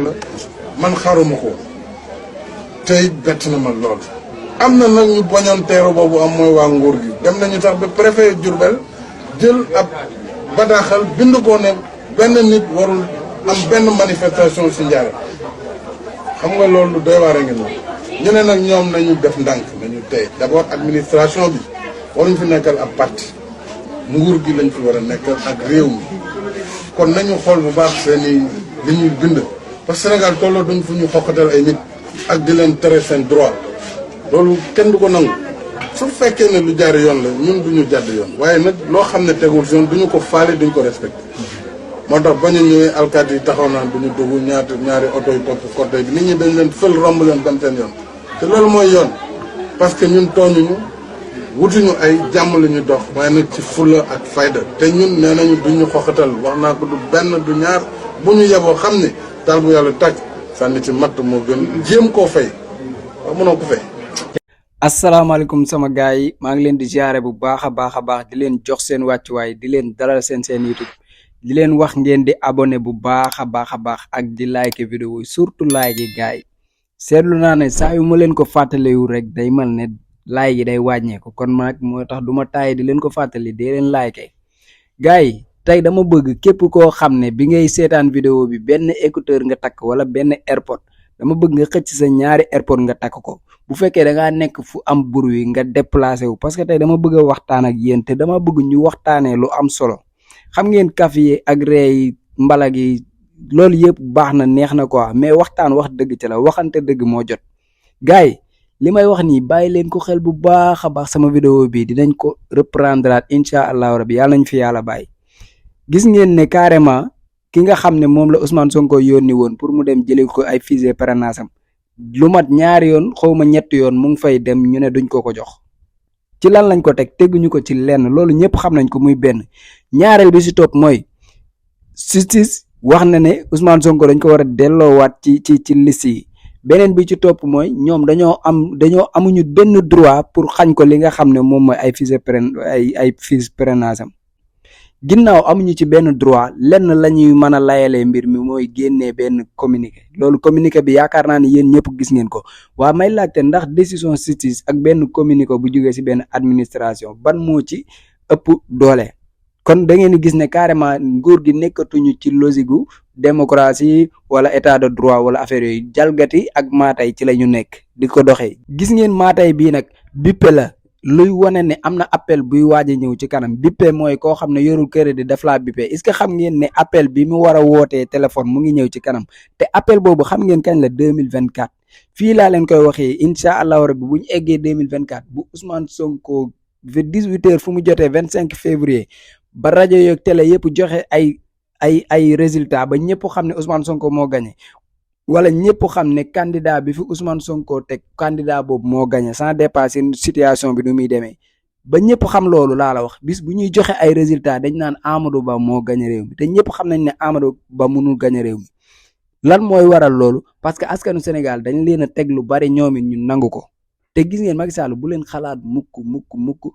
la man xaruma ko tey bett na ma lool. am na nag ñu bañoon teeru boobu am mooy waa nguur gi dem nañu tax ba préfet Diourbel jël ab bataaxal bind ko ne benn nit warul am benn manifestation si Ndiarème xam nga loolu doy waar ngeen noonu ñu ne nag ñoom nañu def ndànk nañu tey d'abord administration bi waruñ fi nekkal ab parti nguur gi lañ fi war a nekkal ak réew mi kon nañu xool bu baax seeni li ñuy bind parce que Sénégal tolloo duñ fu ñu xokkatal ay nit ak di leen tere seen droit loolu kenn du ko nangu su fekkee ne lu jaar yoon la ñun duñu jàdd yoon waaye nag loo xam ne tegul yoon duñu ko faale duñu ko respecté moo tax bañu ñëwee alkaati yi taxaw naan duñu dugg ñaari oto yi topp côté bi nit ñi dañ leen fël romb leen dem seen yoon te loolu mooy yoon parce que ñun tooñuñu wutuñu ay jàmm la ñu dox waaye nag ci fulla ak fayda te ñun nee nañu duñu xoxatal wax naa ko du benn du ñaar bu ñu yeboo xam ne taal bu yàlla tàkk sànni ci matt moo gën jéem koo fay wax mënoo ko fay. asalaamaaleykum sama gars yi maa ngi leen di ziare bu baax a baax di leen jox seen wàccuwaay di leen dalal seen YouTube di leen wax ngeen di abonné bu baax a baax ak di like vidéo yi surtout like yi gars yi seetlu naa ne saa yu ma leen ko fàttaliwul rek day mel ne like yi day wàññeeku kon nag moo tax du ma tàyyi di leen ko fàttali dee leen like gars yi tey dama bëgg képp koo xam ne bi ngay seetaan vidéo bi benn écouteur nga takk wala benn airpod dama bëgg nga xëcc sa ñaari airpod nga takk ko bu fekkee da ngaa nekk fu am bruit nga déplacé wu parce que tey dama bëgg a waxtaan ak yéen te dama bëgg ñu waxtaanee lu am solo xam ngeen kaf yi ak ree yi mbalag yi loolu yëpp baax na neex na quoi mais waxtaan wax dëgg ci la waxante dëgg moo jot gars yi li may wax nii bàyyi leen ko xel bu baax a baax sama vidéo bi dinañ ko reprendre incha allahu rabi yàlla nañ fi yàlla bàyyi gis ngeen ne carrément ki nga xam ne moom la Ousmane Sonko yónni woon pour mu dem jëlee ko ay fichier parrainage am lu mat ñaari yoon xawma ñetti yoon mu ngi fay dem ñu ne duñ ko jox ci lan lañ ko teg teguñu ko ci lenn loolu ñëpp xam nañ ko muy benn ñaareel bi si topp mooy justice wax na ne Ousmane Sonko dañ ko war a delloowaat ci liste yi beneen bi ci topp mooy ñoom dañoo amuñu benn droit pour xañ ko li nga xam ne moom mooy ay fichier parrainage am ginnaaw amuñu ci benn droit lenn la ñuy mën a layalee mbir mi mooy génnee benn communiqué loolu communiqué bi yaakaar naa ne yéen ñëpp gis ngeen ko waa may laajte ndax décision justice ak benn communiqué bu jógee ci benn administration ban moo ci ëpp doole kon da ngeen di gis ne carrément nguur gi nekkatuñu ci logique gu démocratie wala état de droit wala affaire yooyu jalgati ak maatay ci la ñu nekk di ko doxee gis ngeen maatay bii nag bippe la luy wane ne am na appel buy waaj a ñëw ci kanam bippe mooy koo xam ne yorul crédit daf laa bippe est-ce que xam ngeen ne appel bi mu war a wootee téléphone mu ngi ñëw ci kanam te appel boobu xam ngeen kañ la 2024 fii laa leen koy waxee incha allahu rabbi bu ñu eggee 2024 bu Ousmane Sonko 18h fu mu jotee 25 février ba rajo yeeg télé yëpp joxe ay résultats ba ñëpp xam ne Ousmane Sonko moo gagné. wala ñëpp xam ne candidat bi fi Ousmane Sonko teg candidat boobu moo gagné sans dépasser situation bi nu muy demee ba ñëpp xam loolu laa la wax bis bu ñuy joxe ay résultats dañ naan Amadou Ba moo gagné réew mi te ñëpp xam nañ ne Amadou Ba mënul gagné réew mi lan mooy waral loolu parce que askanu Sénégal dañ leen a teg lu bari ñoom it ñu nangu ko te gis ngeen Macky Sall bu leen xalaat mukk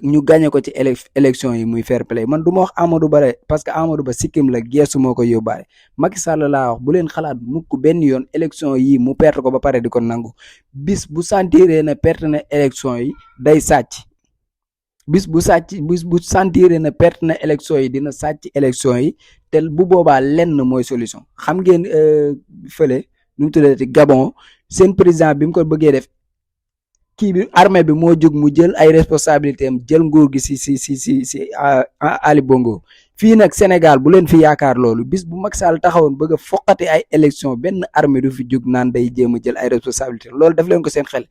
ñu gagné ko ci élection yi muy fair play man du ma wax Amadou Ba parce que Amadou Ba sikkim la geesu moo ko yóbbaale Macky Sall laa wax bu leen xalaat mukk benn yoon élection yi mu perte ko ba pare di ko nangu bis bu sentiree na perte na élection yi day sàcc bis bu sentiree na perte na élection yi dina sàcc élection yi te bu boobaa lenn mooy solution xam ngeen fële nu mu tuddati Gabon seen président bi mu ko bëggee def kii bi armée bi moo jóg mu jël ay responsabilité am jël nguur gi si Ali Bongo fii nag Sénégal bu leen fi yaakaar loolu bis bu Macky Sall taxawoon bëgg a foqati ay élection benn armée du fi jóg naan day jéem a jël ay responsabilité loolu daf leen ko seen xel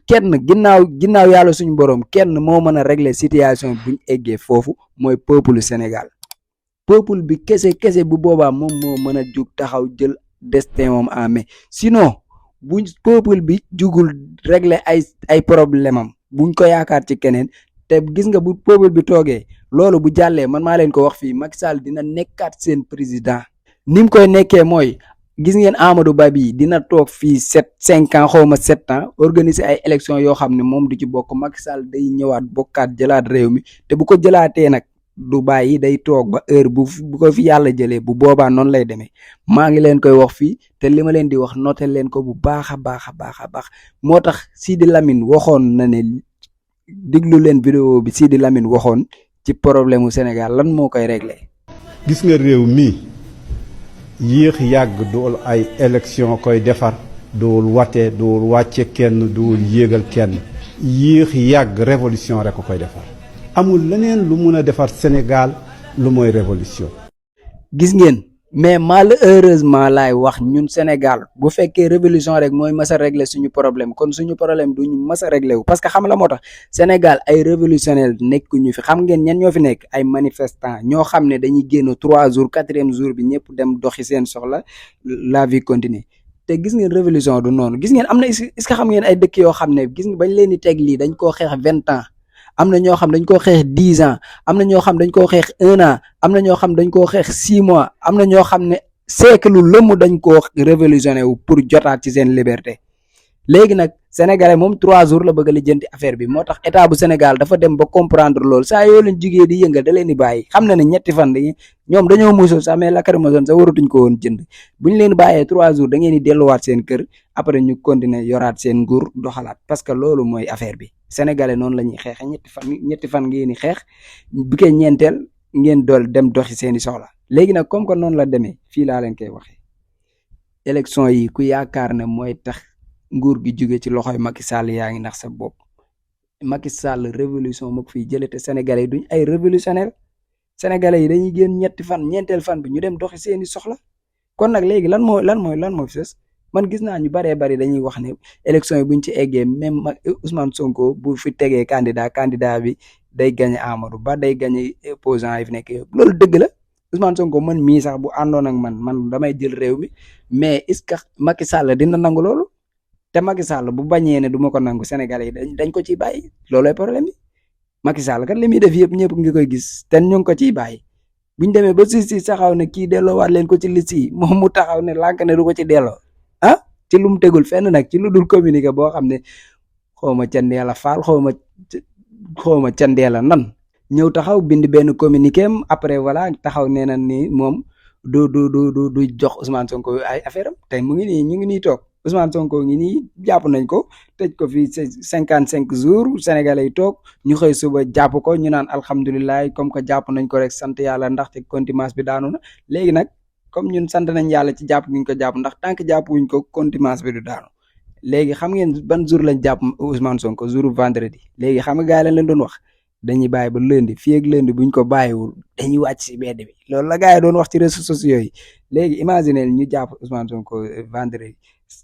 kenn ginnaaw yàlla suñu borom kenn moo mën a régler situation buñ eggee foofu mooy peuple Sénégal peuple bi kese bu boobaa moom moo mën a jóg taxaw jël destin moom en main sinon bu peuple bi jugul régler ay problème am buñ ko yaakaar ci keneen te gis nga bu peuple bi toogee loolu bu jàllee man maa leen ko wax fii Macky Sall dina nekkaat seen président ni mu koy nekkee mooy gis ngeen Amadou Ba bi dina toog fii 5 ans xaw ma 7 ans organiser ay élections yoo xam ne moom du ci bokk Macky Sall day ñëwaat bokkaat jëlaat réew mi te bu ko jëlaatee nag du bàyyi day toog ba heure bu ko fi yàlla jëlee bu boobaa noonu lay demee maa ngi leen koy wax fii te li ma leen di wax noté leen ko bu baax a baax a baax a baax moo tax Sidi Lamine waxoon na ne diglu leen vidéo bi Sidi Lamine waxoon ci problème mu Sénégal lan moo koy réglé. gis nga réew mi yéex yàgg dool ay élection koy defar dool wate dool wàcce kenn dool yéegal kenn yéex yàgg révolution rek ko koy defar amul leneen lu mun a defar Sénégal lu mooy révolution. gis ngeen mais malheureusement laay wax ñun Sénégal bu fekkee révolution rek mooy mas a régler suñu problème kon suñu problème duñu mas a régler wu parce que xam la moo tax Sénégal ay révolutionnaire nekkuñu fi xam ngeen ñen ñoo fi nekk ay manifestants ñoo xam ne dañuy génn 3 jours 4e jour bi ñëpp dem doxi seen soxla la vie continue te gis ngeen révolution du noonu gis ngeen am na est-ce que xam ngeen ay dëkk yoo xam ne gis nga bañ leen di teg lii dañ koo xeex 20 ans. am na ñoo xam dañ koo xeex 10 ans am na ñoo xam dañ koo xeex 1 an am na ñoo xam dañ koo xeex 6 mois am na ñoo xam ne siècle lu lëmm dañ koo révolutionné wu pour jotaat ci seen liberté léegi nag sénégalais moom 3 jours la bëgg a lijjanti affaire bi moo tax état bu Sénégal dafa dem ba comprendre loolu saa yoo leen jugee di yëngal da leen di bàyyi xam na ne ñetti fan dañuy ñoom dañoo musul sax mais lacrymogène sax waratuñ ko woon jënd bu ñu leen bàyyee 3 jours da ngeen di delluwaat seen kër après ñu continuer yoraat seen nguur doxalaat parce que loolu mooy affaire bi sénégalais noonu la ñuy xeexe ñetti fan ngeen di xeex bu koy ñeenteel ngeen dool dem doxi seeni soxla léegi nag comme que noonu la demee fii laa leen koy waxee élection yi ku yaakaar ne mooy tax nguur gi jóge ci loxoy Macky Sall yaa ngi nax sa bopp Macky Sall révolution moo ko fiy jëlee te sénégalais yi duñ ay révolutionnaire sénégalais yi dañuy génn ñetti fan ñeenteel fan bi ñu dem doxi seeni soxla kon nag léegi lan moo fi sës man gis naa ñu baree bari dañuy wax ne élection yi buñ ci eggee même Ousmane Sonko bu fi tegee candidat bi day gagné Amadou Ba day gagné opposant yi fi nekk yëpp loolu dëgg la Ousmane Sonko man mii sax bu àndoon ak man damay jël réew mi mais est-ce que Macky Sall dina nangu loolu te Macky Sall bu bañee ne du ma ko nangu Sénégalais yi dañ ko ciy bàyyi loolooy problème bi Macky Sall kat li muy def yëpp ñëpp ngi koy gis te ñu ngi ko ciy bàyyi buñ demee ba si taxaw ne kii delloowaat leen ko ci liste yi moom mu taxaw ne lànk ne du ko ci delloo ah ci lu mu tegul fenn nag ci lu dul communiqué boo xam ne xaw ma ca Ndeela Fall xaw ma ca Ndeela nan ñëw taxaw bind benn communiqué am après voilà taxaw nee na ni moom du jox Ousmane Sonko ay affaire am tey mu ngi nii ñu ngi nii toog Ousmane Sonko ngi nii jàpp nañ ko tëj ko fii 55 jours sénégalais yi toog ñu xëy suba jàpp ko ñu naan alhamdulilah comme que jàpp nañ ko rek sant yàlla ndaxte contumace bi daanu na léegi nag comme ñun sant nañ yàlla ci jàpp gi ñu ko jàpp ndax tant que jàpp wuñ ko contumace bi du daanu léegi xam ngeen ban jour lañ jàpp Ousmane Sonko jour vendredi léegi xam nga gars yi lañ leen doon wax dañuy bàyyi ba lundi fii ak lundi buñ ko bàyyiwul dañuy wàcc si bedd bi loolu la gars yi doon wax ci réseaux sociaux yi léegi imaginer ñu jàpp Ousmane Sonko vendredi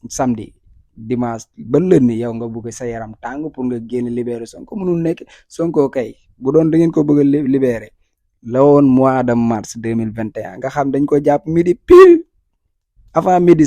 samedi dimanche ba lundi yow nga bëgg sa yaram tàng pour nga génn libérer Sonko mënul nekk Sonko kay bu doon da ngeen ko bëgg a libérer la woon mois de mars 2021 nga xam dañ ko jàpp midi pile avant midi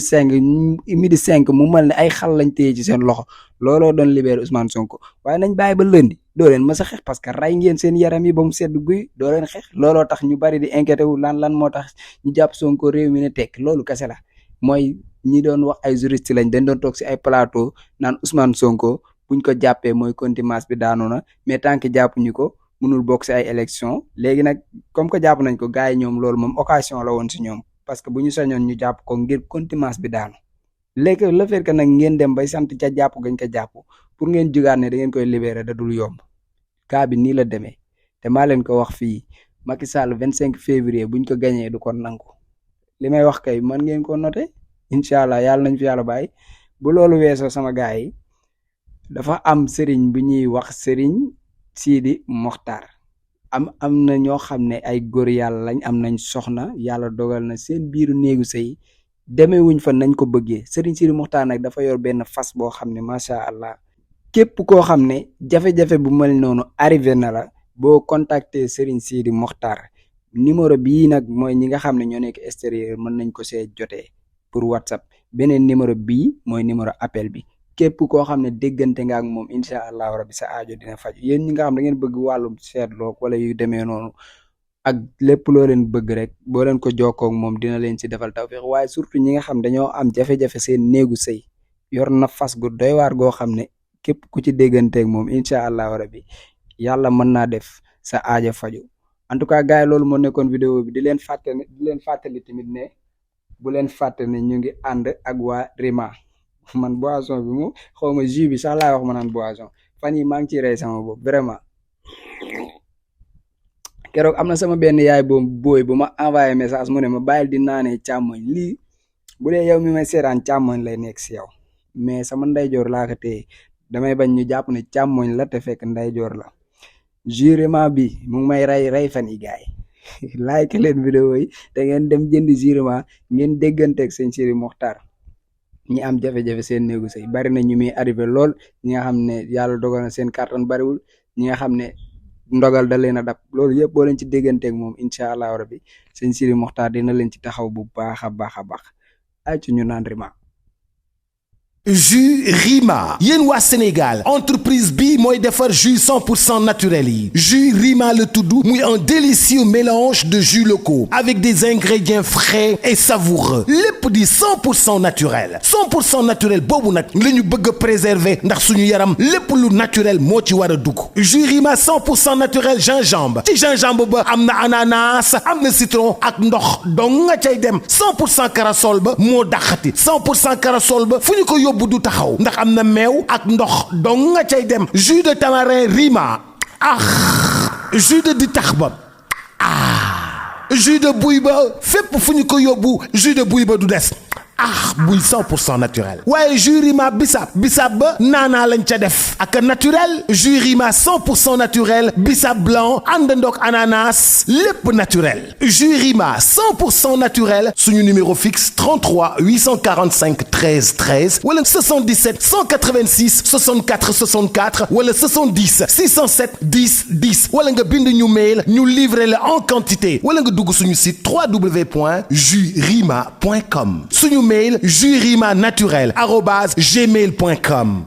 5 mu mel ne ay xal lañ téye ci seen loxo looloo doon libérer Ousmane Sonko waaye nañ bàyyi ba lundi doo leen mës a xeex parce que rey ngeen seen yaram yi ba mu sedd guy doo leen xeex looloo tax ñu bari di inquiété wu lan moo tax ñu jàpp Sonko réew mi ne tekk loolu kese la mooy ñi doon wax ay juriste lañ dañ doon toog si ay plateau naan Ousmane Sonko buñ ko jàppee mooy contumace bi daanu na mais tant que jàppuñu ko mënul bokk si ay élection léegi nag comme que jàpp nañ ko gars yi ñoom loolu moom occasion la woon si ñoom parce que bu ñu sañoon ñu jàpp ko ngir contumace bi daanu léegi le fait que nag ngeen dem bay sant ca jàpp gañ ko jàpp pour ngeen jugaat ne da ngeen koy libérer da dul yomb cas bi nii la demee te maa leen ko wax fii Macky Sall 25 février buñ ko gañee du ko nangu li may wax kay mën ngeen ko noté incha allah yàlla nañ fi yàlla bàyyi bu loolu weesoo sama gars yi dafa am sëriñ bu ñuy wax sëriñ Sidi Mokhtar am na ñoo xam ne ay góor yàlla lañ am nañ soxna yàlla dogal na seen biiru néegu sëy demewuñ fa nañ ko bëggee sëriñ Sidi Mokhtar nag dafa yor benn fas boo xam ne macha allah képp koo xam ne jafe-jafe bu mel noonu arrivé na la boo contacter sëriñ Sidi Mokhtar numéro bii nag mooy ñi nga xam ne ñoo nekk extérieur mën nañ ko see jotee pour WhatsApp beneen numéro bii mooy numéro appel bi képp koo xam ne déggante nga ak moom incha allahu rabbi sa aajo dina faj yéen ñi nga xam da ngeen bëgg wàllum seetloo wala yu demee noonu ak lépp loo leen bëgg rek boo leen ko jokkoo ak moom dina leen ci defal tawfiq waaye surtout ñi nga xam dañoo am jafe-jafe seen néegu sëy yor na fas gu doy waar goo xam ne képp ku ci dégganteeg moom incha allahu rabbi yàlla mën naa def sa aajo faju en tout cas gars yi loolu moo nekkoon vidéo bi di leen fàttali tamit ne bu leen fàtte ne ñu ngi ànd ak waa Rima man boisson bi mu xaw ma jus bi sax laay wax ma naan boisson fan yi maa ngi ciy rey sama bopp vraiment. keroog am na sama benn yaay booy bu ma envoyé message mu ne ma bàyyil di naanee càmmoñ lii bu dee yow mi may seetaan càmmoñ lay nekk si yow mais sama ndeyjoor laa ko téye damay bañ ñu jàpp ne càmmoñ la te fekk ndeyjoor la jurement bi mu ngi may rey fan yi gars yi like leen vidéo yi te ngeen dem jëndi jurement ngeen dégganteeg seen Siri Mokhtar ñi am jafe-jafe seen néegu sëy bari na ñu muy arrivé lool ñi nga xam ne yàlla dogal na seen kàttan bariwul ñi nga xam ne ndogal da leen a dab loolu yëpp boo leen ci dégganteeg moom incha allah rabbi seen Siri Mokhtar dina leen ci taxaw bu baax a baax a baax ay ci ñu naan Rima. jus Rima yéen waa Sénégal entreprise bi mooy defar jus 100% naturel yi jus Rima le tudd muy un délicieux mélange de jus locaux avec des ingrédients frais et savoureux lépp di 100% naturel 100% naturel boobu nag la ñu bëgg a préserver ndax suñu yaram lépp lu naturel moo ci war a dugg jus Rima 100% naturel gingembre ci gingembre ba am na ananas am na citron ak ndox dong nga cay dem 100% corossol ba moo dàqati 100% corossol ba fu ñu ko yóbbu du taxaw ndax am na meew ak ndox dong nga cay dem jus de tamarin Rima jus de ditax ba jus de buy ba fépp fu ñu ko yóbbu jus de buy ba du des buy 100% naturel waaye jus Rima bissap ba naanaa lañ ca def ak naturel jus Rima 100% naturel bissap blanc àndandoog ananas lépp naturel jus Rima 100% naturel suñu numéro fixe 33 845 13 13 wala 77 186 64 64 wala 70 607 10 10 wala nga bind ñu mail ñu livrer la en quantité wala nga dugg suñu site www.jusrima.com suñu mail jusrima naturel @gmail.com